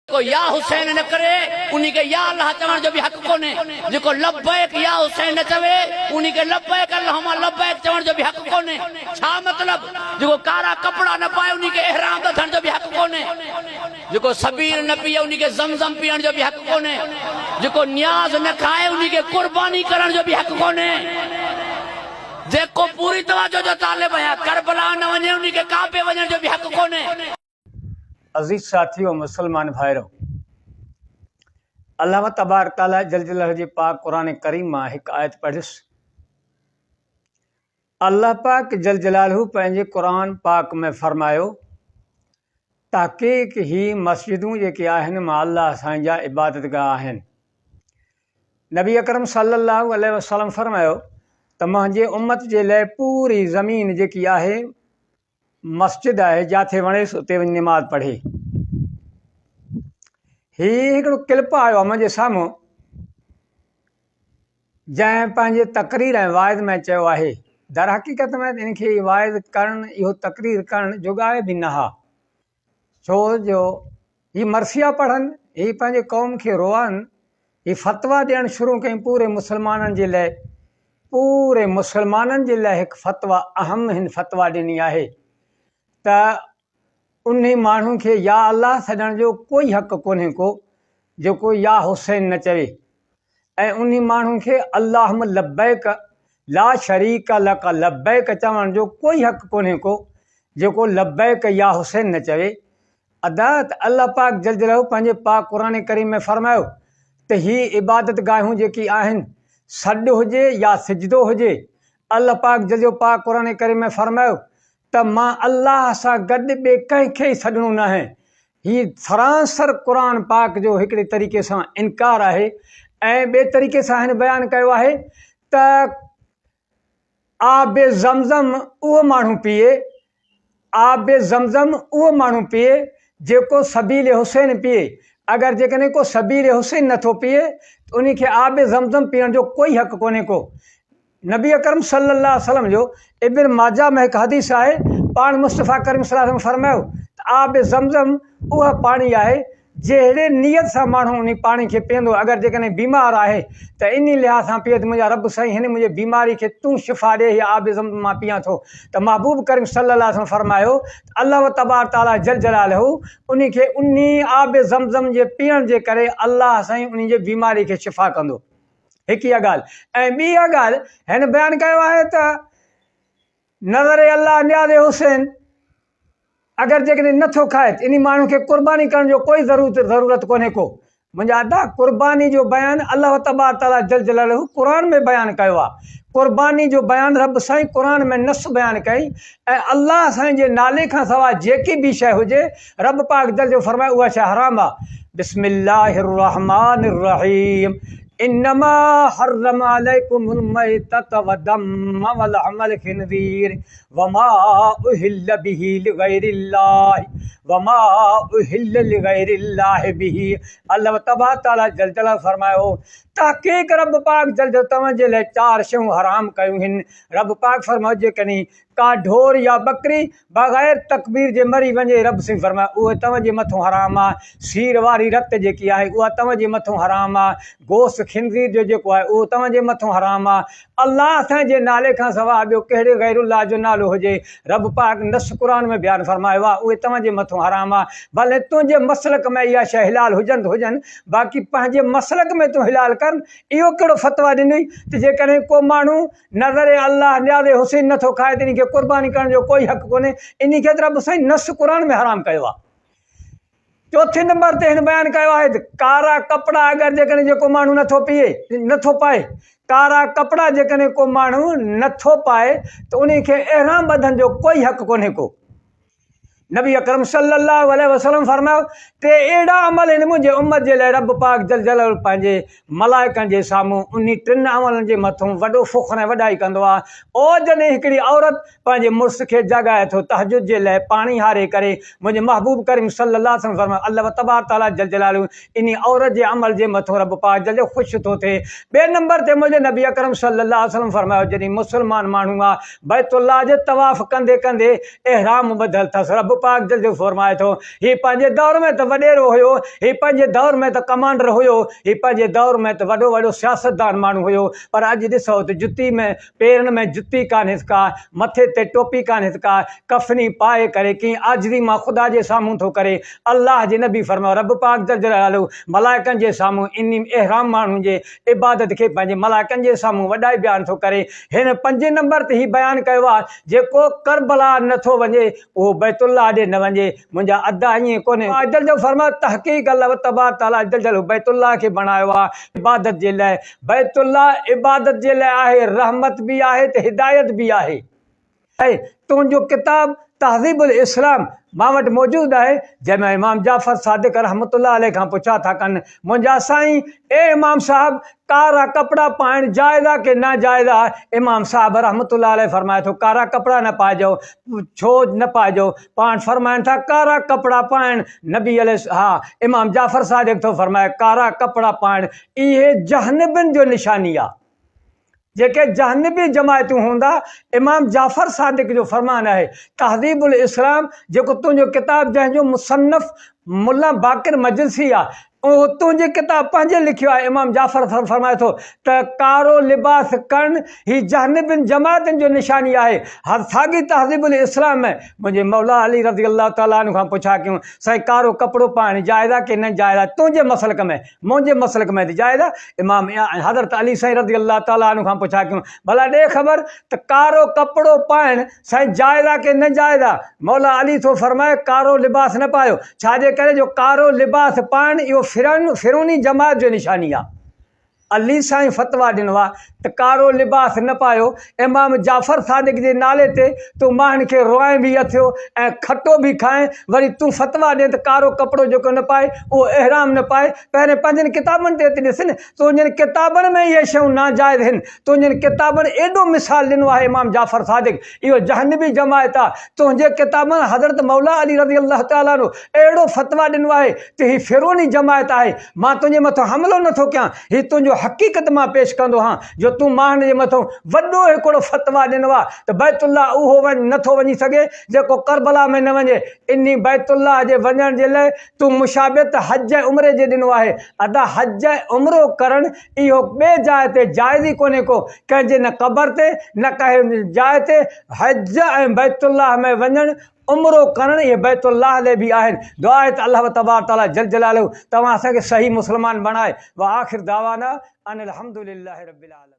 جيڪو يا حسين نه ڪري انهي کي يا الله چوڻ جو به حق ڪونهي، جيڪو لبيڪ يا حسين نه چوي انهي کي لبيڪ اللهم لبيڪ چوڻ جو به حق ڪونهي. ڇا مطلب؟ جيڪو ڪارا ڪپڙا نه پائي انهي کي احرام ٻڌڻ جو به حق ڪونهي، جيڪو سبيل نه پيئي انهي کي زمزم پيئڻ جو به حق ڪونهي، جيڪو نياز نه کائي انهي کي قرباني ڪرڻ جو به حق ڪونهي. جيڪو پوري توجه جو طالب آهيان ڪربلا نه وڃي انهي کي ڪعبي وڃڻ جو به حق ڪونهي. عزيز ساٿيو مسلمان ڀائرو! الله تبارڪ تعاليٰ جل جلاله جي پاڪ قرآن ڪريم مان هڪ آيت پڙهيس. الله پاڪ جل جلاله پنهنجي قرآن پاڪ ۾ فرمايو، تحقيق هي مسجدون جيڪي آهن مان الله سائين جا عبادت گاهه آهن. نبي اڪرم صلي الله عليه وسلم فرمايو ته منهنجي امت جي لاء پوري زمين جيڪي آهي مسجد آهي جاٿي وڻيس اتي وڃي نماز پڙهي. هي هڪڙو ڪلپ آيو آهي منهنجي سامهون جنهن پنهنجي تقرير ۽ واعظ ۾ چيو آهي در حقيقت ۾ ان کي واعظ ڪرڻ اهو تقرير ڪرڻ جوڳائي به نه ها ڇو جو هي مرثيا پڙهن، هي پنهنجي قوم کي روئن، هي فتويٰ ڏيڻ شروع ڪيائين پوري مسلمانن جي لئه، پوري مسلمانن جي لئه هڪ فتويٰ اهم هن فتويٰ ڏني آهي ته انهي ماڻهو کي يا الله سڏڻ جو ڪوئي حق ڪونهي ڪو جيڪو يا حسين نه چوي ۽ انهي ماڻهو کي اللهم لبيڪ لا شريڪ لڪ لبيڪ چوڻ جو ڪوئي حق ڪونهي ڪو جيڪو لبيڪ يا حسين نه چوي. ادا ته الله پاڪ جل جلاله پنهنجي پاڪ قرآن ڪريم ۾ فرمايو ته هي عبادت گاهون جيڪي آهن سڏ هجي يا سجدو هجي الله پاڪ جل جو پاڪ قرآن ڪريم ۾ فرمايو ته مان الله سان گڏ ٻئي ڪنهن کي ئي سڏڻو ناهي هي سراسر قرآن پاڪ جو هڪڙي طريقي سان انڪار آهي ۽ ٻئي طريقي سان هن بيان ڪيو آهي ته آب زمزم اهو ماڻهو پيئي، آب زمزم اهو ماڻهو پيئي جيڪو سبيل حسين پيئي، اگر جيڪڏهن ڪو سبيل حسين نٿو پيئي ته انهي کي آب زمزم پيئڻ جو ڪوئي حق ڪونهي ڪو. نبي اڪرم صلي الله عليه وسلم جو ابن ماجه ۾ هڪ حديث آهي پاڻ مصطفيٰ ڪريم صلي الله عليه وسلم فرمايو ته آب زمزم اها پاڻي آهي جهڙي نيت سان ماڻهو انهي پاڻي کي پيئندو اگر جيڪڏهن بيمار آهي ته انهي لحاظ سان پيئي ته منهنجا رب سائين هن منهنجي بيماري کي تون شفا ڏي هي آب زمزم مان پيئان ٿو ته محبوب ڪريم صلي الله عليه وسلم فرمايو ته الله تبارڪ تعالي جل جلاله انهي کي انهي آب زمزم جي پيئڻ جي ڪري الله سائين انهي جي بيماري کي شفا ڪندو هڪ اها ڳالهه ۽ ٻي اها ڳالهه هن بيان ڪيو آهي ته نظر الله نياز حسين اگر جيڪڏهن نه ٿو کائي ته انهي ماڻهو کي قرباني ڪرڻ جو ڪوئي ضرورت ڪونهي ڪو. منهنجا ادا قرباني جو بيان الله تبارڪ تعالي جل جلاله قرآن ۾ بيان ڪيو آهي. قرباني جو بيان رب سائين قرآن ۾ نص بيان ڪئي ۽ الله سائين جي نالي کان سواء جيڪي به شيء هجي رب پاڪ جل جو فرمايو اها شيء حرام آهي. بسم الله الرحمٰن الرحيم انما حرم عليڪم الميتة والدم ولحم الخنزير وما اهل به لغير الله وما اهل لغير الله به الله تبارڪ تعالي جل جلاله فرمايو تحقيق رب پاڪ جل جلاله توهان جي لاء چار شيون حرام ڪيون هن رب پاڪ فرمايو جيڪڏهن ڪا ڍور يا ٻڪري بغير تڪبير جي مري وڃي رب سائين فرمايو اهو توهان جي مٿون حرام آهي سير واري رت جيڪي آهي اها توهان جي مٿون حرام آهي گوشت خنزير جو جيڪو آهي اهو توهان جي مٿون حرام آهي الله سائين جي نالي کان سواء ٻيو ڪهڙي غير الله جو نالو هجي، رب پاڪ نص قرآن ۾ بيان فرمايو آهي، اهي توهان جي مٿون حرام آهي، ڀلي تنهنجي مسلڪ ۾ اها شيء حلال هجن ته هجن، باقي پنهنجي مسلڪ ۾ تون حلال ڪر، اهو ڪهڙو فتويٰ ڏنئي ته جيڪڏهن ڪو ماڻهو نذر الله نياز حسين نٿو کائي ته انهي کي قرباني ڪرڻ جو ڪوئي حق ڪونهي، انهي کي ته رب سائين نص قرآن ۾ حرام ڪيو آهي. چوٿين نمبر تي هن بيان ڪيو آهي ته ڪارا ڪپڙا اگر جيڪڏهن جيڪو ماڻهو نٿو پيئي نٿو پائي ڪارا ڪپڙا جيڪڏهن ڪو ماڻهو نٿو پائي ته انهي کي احرام ٻڌڻ جو ڪوئي حق ڪونهي ڪو. نبي اڪرم صلي الله عليه وسلم فرمايو ته اهڙا عمل هن منهنجي امت جي لاء رب پاڪ جل جلاله پنهنجي ملائڪن جي سامهون انهي ٽن عملن جي مٿون وڏو فخر ۽ وڏائي ڪندو آهي او جڏهن هڪڙي عورت پنهنجي مڙس کي جاڳائي ٿو تهجد جي لئه پاڻي هاري ڪري منهنجي محبوب ڪريم صلي الله عليه وسلم فرمايو الله تبارڪ تعالي جل جلاله انهي عورت جي عمل جي مٿو رب پاڪ جل خوش ٿو ٿئي ٻئي نمبر تي منهنجي نبي اڪرم صلي الله عليه وسلم فرمايو جڏهن مسلمان ماڻهو آ بيت الله جي طواف ڪندي ڪندي احرام ٻڌل ٿس رب. پاڪ جل جلاله فرمائي ٿو، هي پنهنجي دور ۾ ته وڏيرو هيو، هي پنهنجي دور ۾ ته ڪمانڊر هيو، هي پنهنجي دور ۾ ته وڏو وڏو سياستدان ماڻهو هيو، پر اڄ ڏسو ته جتي ۾ پيرن ۾ جتي ڪانهيس ڪا، مٿي تي ٽوپي ڪانهيس ڪا، ڪفني پائي ڪري ڪيئن عاجزي مان خدا جي سامهون ٿو ڪري. الله جي نبي فرمايو، رب پاڪ جل جلاله ملائڪن جي سامهون انهي احرام ماڻهن جي عبادت کي پنهنجي ملائڪن جي سامهون وڏائي بيان ٿو ڪري. هن پنجين نمبر تي هي بيان ڪيو آهي، جيڪو ڪربلا نه ٿو وڃي، اهو بيت الله ڏي نه وڃي. منهنجا ادا ائين ڪونهي. جل جلاله فرمايو، تحقيق الله تبارڪ تعاليٰ جل جلاله بيت الله کي بڻايو آهي عبادت جي لاء. بيت الله عبادت جي لاء آهي، رحمت به آهي ته هدايت به آهي. ۽ تنهنجو ڪتاب تهذيب الاسلام مان وٽ موجود آهي، جنهن ۾ امام جعفر صادق رحمة الله عليه کان پڇا ٿا ڪن، منهنجا سائين، اي امام صاحب! ڪارا ڪپڙا پائڻ جائز آ ڪي ناجائز آ؟ امام صاحب رحمة الله عليه فرمائي ٿو، ڪارا ڪپڙا نه پائجو، ڇو نه پائجو؟ پاڻ فرمائن ٿا، ڪارا ڪپڙا پائڻ نبي عليه ها امام جعفر صادق ٿو فرمائي، ڪارا ڪپڙا پائڻ اهي جهنبين جو نشاني آ. جيڪي جهنبي جماعتون هوندا، امام جعفر صادق جو فرمان آهي، تهذيب الاسلام جيڪو تنهنجو ڪتاب جنهن جو مصنف ملا باقر مجلسي آهي، اهو تنهنجي ڪتاب پنهنجي لکيو آهي، امام جعفر فرمائي ٿو ته ڪارو لباس ڪرڻ هي جهنبين جماعتن جو نشاني آهي، هر ساڳي تهذيب الاسلام ۾ منهنجي مولا علي رضي الله تعالٰي عنه کان پڇا ڪيون، سائين ڪارو ڪپڙو پائڻ جائز آهي ڪي نه جائز آهي تنهنجي مسلڪ ۾؟ منهنجي مسلڪ ۾ ته جائز آهي. امام حضرت علي سائين رضي الله تعالٰي عنه کان پڇا ڪيون، ڀلا ڏي خبر ته ڪارو ڪپڙو پائڻ سائين جائز آهي ڪي نه جائز آهي؟ مولا علي ٿو فرمائي ڪارو لباس نه پايو، ڇا جي ڪري جو ڪارو لباس پائڻ اهو فرعوني جماعت جو نشاني آهي. علي سائين فتويٰ ڏنو آهي ته ڪارو لباس نه پايو، امام جعفر صادق جي نالي تي تون ماڻهن کي روئائين به اٿيو ۽ کٽو به کائين، وري تون فتويٰ ڏين ته ڪارو ڪپڙو جيڪو نه پائي اهو احرام نه پائي، پهرين پنهنجن ڪتابن تي اچي ڏس نه، تنهنجن ڪتابن ۾ اهي شيون ناجائز هن، تنهنجن ڪتابن ايڏو مثال ڏنو آهي امام جعفر صادق، اهو جهنبي جماعت آ، تنهنجي ڪتابن حضرت مولا علي رضي الله تعالٰي عنه اهڙو فتويٰ ڏنو آهي ته هي فرعوني جماعت آهي، مان تنهنجي مٿان حملو نه ٿو ڪيان، هي تنهنجو حقيقت مان پيش ڪندو هان جو تون ماڻهن جي مٿان وڏو هڪڙو فتويٰ ڏنو آ ته بيت الله اهو وڃ نه ٿو وڃي سگهي جيڪو ڪربلا ۾ نه وڃي، انهي بيت الله جي وڃڻ جي لئه تون مشابهت حج ۽ عمري جي ڏنو آهي، ادا حج ۽ عمرو ڪرڻ اهو ٻي جاء تي جائز ئي ڪونهي ڪو، ڪنهن جي نه قبر تي نه ڪنهن جاء تي حج ۽ بيت الله ۾ وڃڻ عمرو ڪرڻ اهي بيت الله لئه به آهن، دعا آهي ته الله تبارڪ تعاليٰ جل جلاله توهان اسان کي صحيح مسلمان بڻائي، واخر دعوانا ان الحمدلله رب العالمين.